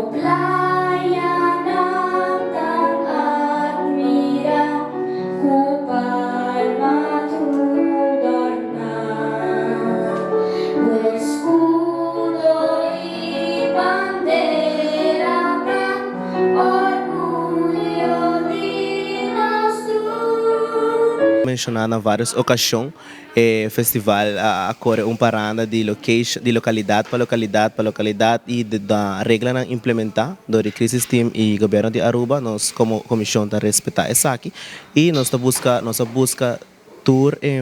Bo playanan tan admirá Ku palma tur dòrná Bo eskudo i bandera ta Orguyo di nos tur. Menshoná na vários okashon E festival a kore un paranda di location, di lokalidat pa lokalidat pa lokalidat i da reglanan implementá dor di Crisis Team i Gobierno di Aruba. Nos komo komishon ta respetá esaki i nos ta buska, nos a buska tur e,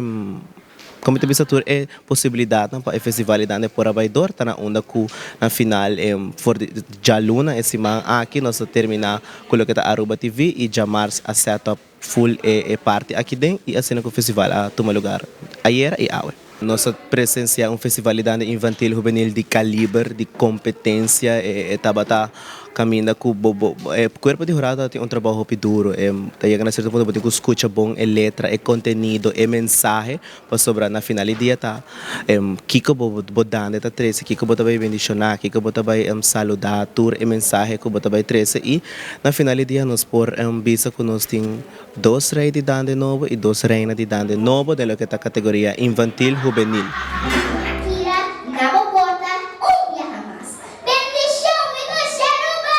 komo ta bisa, tur e posibilidatnan pa e festival i dande por a bai dor. Ta na unda ku na final for di djaluna e siman aki nos ta terminá ku loke ta Aruba TV i djamars a set up Full e e parti aki den y asina cu festival a tuma lugar ayera y awe. Nos a presencia un festivalidad infantil juvenil di caliber, di competencia, e e tabata caminda cu bo bo e cuerpo di hurado a tin un trabao hopi duro, e ta yega na cierto punto bo tin cu scucha bon e letra, e contenido, e mensahe pasobra na final di dia ta kiko bo bo dande ta trece, kiko bo ta bay bendiciona, kiko bo ta bay saluda, tur e mensahe ku bo ta bay trece i na final di dia nos por bisa ku nos tin dos rey di dande nobo i dos reina di dande nobo den loke ta kategoria infantil hubenil. Tira na bo porta un biaha mas. Bendicion mi dushi Aruba!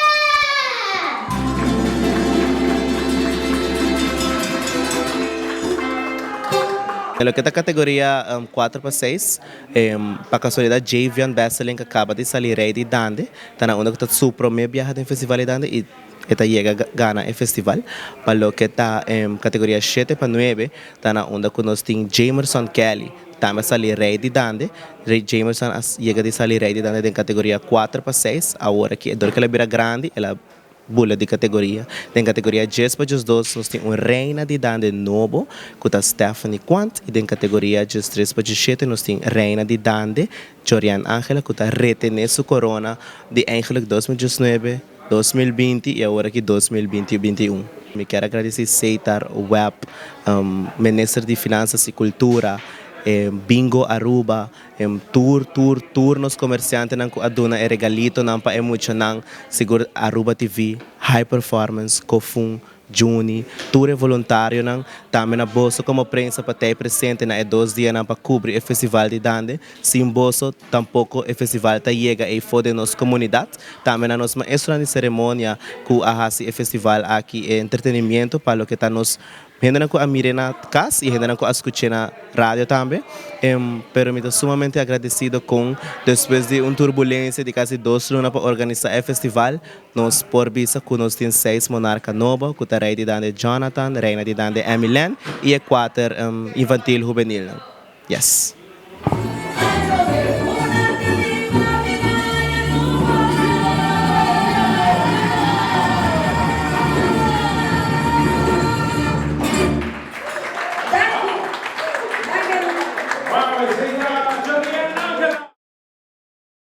Den loke ta kategoria kuater pa seis, pa kasualidat Javion Besselink a kaba di sali rei di dande, ta na unda ku ta su prome biaha den festival di dande i e ta yega gana e festival. Pa loke ta kategoria shete pa nuebe, ta na unda ku nos tin Jamerson Kelly, Tambe a sali rei di dande. Rei Jamerson a yega di sali rei di dande den kategoria kuater pa seis. Awor aki dor ku el a bira grandi el a bula di kategoria. Den kategoria djes pa djesdos nos tin un reina di dande nobo ku ta Stephanie Quant i den kategoria djestres pa djesshete nos tin reina di dande Jorian Angela ku ta retené su korona di eigenlijk 2019, 2020 i awor aki 2021. Mi kier a gradisí Setar, web, Minister di Finansas i Kultura, Bingo Aruba, tur tur tur nos komersiantenan ku a duna e regalitonan pa e muchanan, sigur Aruba TV, High Performance, Kofun, Juni, tur e voluntarionan, tambe na boso komo prensa pa tei presente na e dos dianan pa kubri e festival di Dande. Sin boso tampoko e festival ta yega eifo den nos komunidat. Tambe na nos maestronan di seremonia ku a hasi e festival aki e entretenimiento pa loke ta nos hendenan ku a mir'é na kas i hendenan ku a skuch'é na radio tambe. Pero mi ta sumamente agradesido kon despues di un turbulensia di kasi dos luna pa organisá e festival, Nos por bisa ku nos tin seis monarka nobo, ku ta rei di dande Jonathan, reina di dande Emylen i e kuater infantil hubenilnan. Yes.